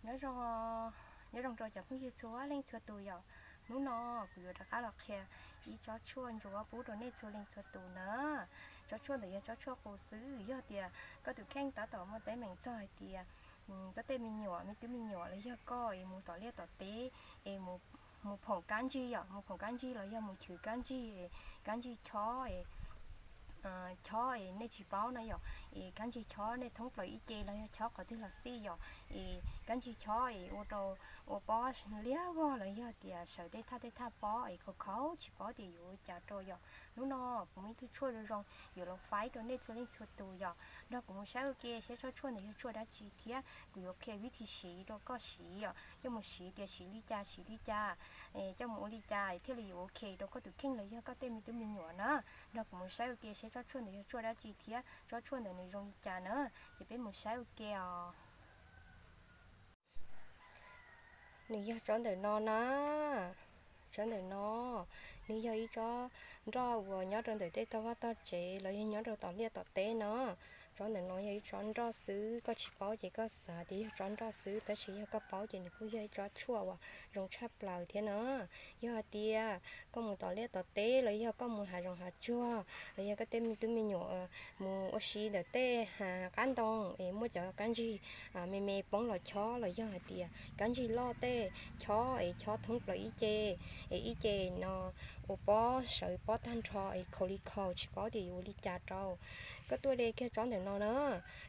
Nyob zoo, nyob zoo rau cov phooj ywg txhua leej txhua tus yom. Hnub no kuv yuav rov qab los qhia ib tsob tshuaj ntsuav pub rau nej txhua leej txhua tus na. Tsob tshuaj ntawm yog tsob tshuaj qus xwb, yog tias koj tus kheej tab tom muaj teeb meem txog hais tias koj tej me nyuam, me tub me nyuam los yog koj es mus tom liaj tom teb es mus phoom kab ntsig yom, mus phoom kab ntsig los yog mus chwv kab ntsig, kab ntsig chob, chob es nej tsis paub na yom, es kab ntsig chob nej thoob plaws ib ce los yog chob qhov twg los xij yom, es kab ntsig chob es ua rau ua pob liab vog los yog tias sawv tej thaj tej thaj pob es khaus khaus tsis paub tias yuav ua cas rau yom. Hnub no kuv muaj ib tug tshuaj zoo zoo yuav los faib rau nej txhua leej txhua tus yom. Nrog kuv mus saib ua ke saib tsob tshuaj ntawd yog tshuaj dab tsi thiab kuv yuav qhia vib thi siv rau koj siv yom, coj mus siv tias siv li cas siv li cas, coj mus ua li cas thiaj li yuav ua ke rau koj tus kheej los yog koj tej me tub me nyuam na. Nrog kuv mus saib ua ke saib tsob tshuaj ntawd yog tshuaj dab tsi thiab tsob tshuaj ntawd nws zoo li cas na. Ces peb mus saib ua ke os. Nws yog tsob ntawm no na. Tsob ntawm no, nws yog ib tsob nroj uas nyob rau ntawm tej tog vaj tog tsev los yog nyob rau tom liaj tom teb no. Tsob ntawm no yog ib tsob nroj xwb, koj tsis paub ces koj xav tias yog tsob nroj xwb, tab sis yog koj paub ces nws kuj yog ib tsob tshuaj uas zoo tshaj plaws thiab na. Yog hais tias koj mus tom liaj tom teb los yog koj mus hav zoov hav tsuag los yog koj tej me tub me nyuam mus ua si ntawm tej hav qab ntoo es muaj cov kab ntsig me me poob los chob los yog hais tias kab ntsig loj tej chob es chob thoob plaws ib ce, es ib ce no ua pob sawv pob tag nrho es khaus li khaus tsis paub tias yuav ua li cas rau. Koj tuaj de kiag tsob ntawm no na,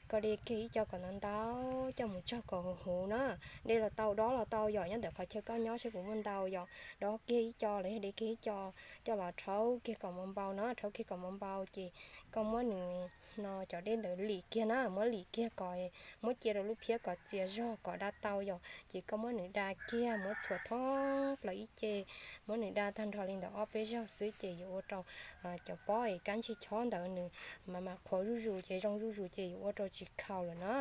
koj de kiag ib co kom ntau ntau coj mus tsau kom huv huv na. De los tau dob los tau yom, nyob ntawm qhov chaw koj nyob seb puas muaj ntau yom. Dob kiag ib co los yog de kiag ib co, coj los rhaub kiag kom npau npau na, rhaub kiag kom npau npau ces koj muab nws no cov dej ntawd lim kiag na, muab lim kiag kom, muab cia rau lub phiab kom txias zog kom da tau yom. Ces koj muab nws da kiag, muab txhuam thoob plaws ib ce, muab nws da tag nrho li ntawm ob peb zaug xwb ces yuav ua rau cov pob es kab ntsig chob ntawd nws mas mas qhuav zuj zus ces zoo zuj zus ces yuav ua rau tsis khaus lawm na.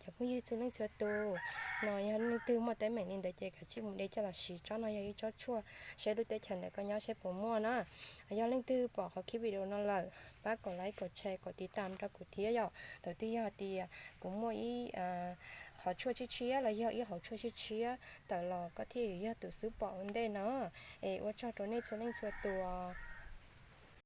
Cov phooj ywg txhua leej txhua tus, no yog leej twg muaj teeb meem li ntawd ces kav tsij mus de coj los siv, tsob no yog ib tsob tshuaj, saib lub teb chaws ntawm koj nyob saib puas muaj na. Yog leej twg pom qhov clip video no lawm, pab kom like, kom share, kom tiv tam rau kuv thiab yom. Thaum twg yog tias kuv muaj ib qhov tshuaj tshiab tshiab los yog ib hom tshuaj tshiab tshiab tawm los koj thiaj yuav yog tus xub pom ua ntej no. Es ua tsaug rau nej txhua leej txhua tus.